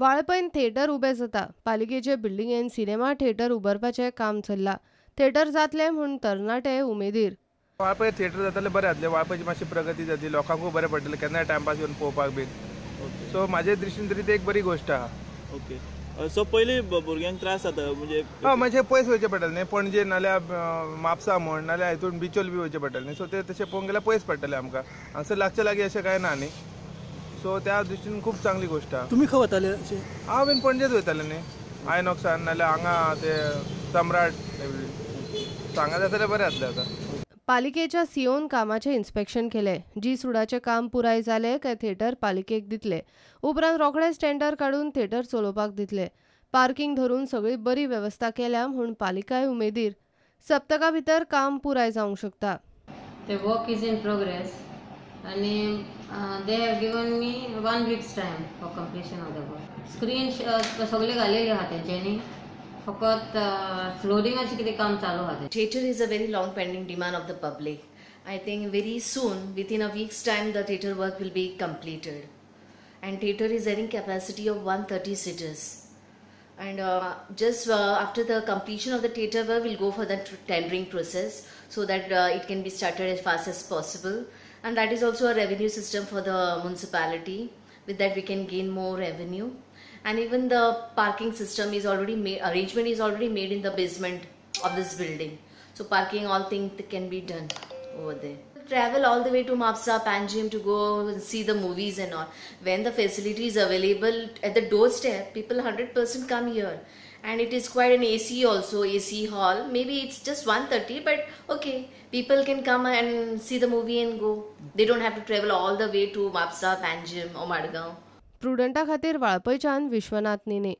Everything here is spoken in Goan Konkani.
वाळपयन थिएटर उबें जाता. पालिकेचे बिल्डिंगेन सिनेमा थिएटर उबारपाचें काम चल्लां. थिएटर जातलें म्हूण तरणाटे उमेदीर. वाळपय थिएटर जातालें बरें जातलें, वाळपयची मातशी प्रगती जातली, लोकांकूय बरें पडटलें केन्नाय टायमपास येवन पळोवपाक बीन. सो म्हाजे दृश्टीन तरी ते एक बरी गोश्ट आहा. ओके, सो पयलीं भुरग्यांक त्रास जाता म्हणजे? हय, मातशें पयस वयचें पडटलें न्ही, पणजे नाल्यार म्हापसा म्हण, नाल्यार हितून बिचोल बी वयचें पडटलें न्ही. सो ते तशें पळोवंक गेल्यार पयस पडटलें आमकां, हांगसर लागचे लागीं अशें कांय ना न्ही. सो त्या दृश्टीन खूब चांगली गोश्ट आहा. तुमी खंय वताले अशें? हांव बीन पणजेच वयतालें न्ही, आयनॉक्सान नाल्यार हांगा ते सम्राट. सो हांगा जाता जाल्यार बरें जातलें आतां. पालिकेच्या सीओन कामाचें इन्स्पेक्शन केलें. जी सुडाचें काम पुराय जालें काय थिएटर पालिकेक दितले. उपरांत रोखडेच टेंडर काडून थिएटर चलोवपाक दितले. पार्किंग धरून सगळी बरी वेवस्था केल्या म्हूण पालिकाय उमेदीर. सप्तका भितर काम पुराय जावंक शकता. The work is in progress and they have given me 1 week's time for completion of the work. Screen सगळे घालेले आहा तेंच्यांनी, फकत फ्लोरिंगाचें कितें काम चालू आहा. Theatre is a very long pending demand of the public. I think very soon, within a week's time, the theatre work will be completed. And theatre is having capacity of 130 seaters. And just after the completion of the theatre work, we'll go for the tendering process so that it can be started as fast as possible. And that is also a revenue system for the municipality. With that we can gain more revenue. And even the parking system is already made, arrangement is already made in the basement of this building. So parking, all things can be done over there. Travel all the way to Mapsa, Panjim to go and see the movies and all. When the facility is available at the doorstep, people 100% come here. And it is quite an AC also, AC hall. Maybe it's just 1:30, but okay, people can come and see the movie and go. They don't have to travel all the way to Mapsa, Panjim or Madgaon. प्रुडंटा खातीर वाळपयच्यान विश्वनाथ नेने.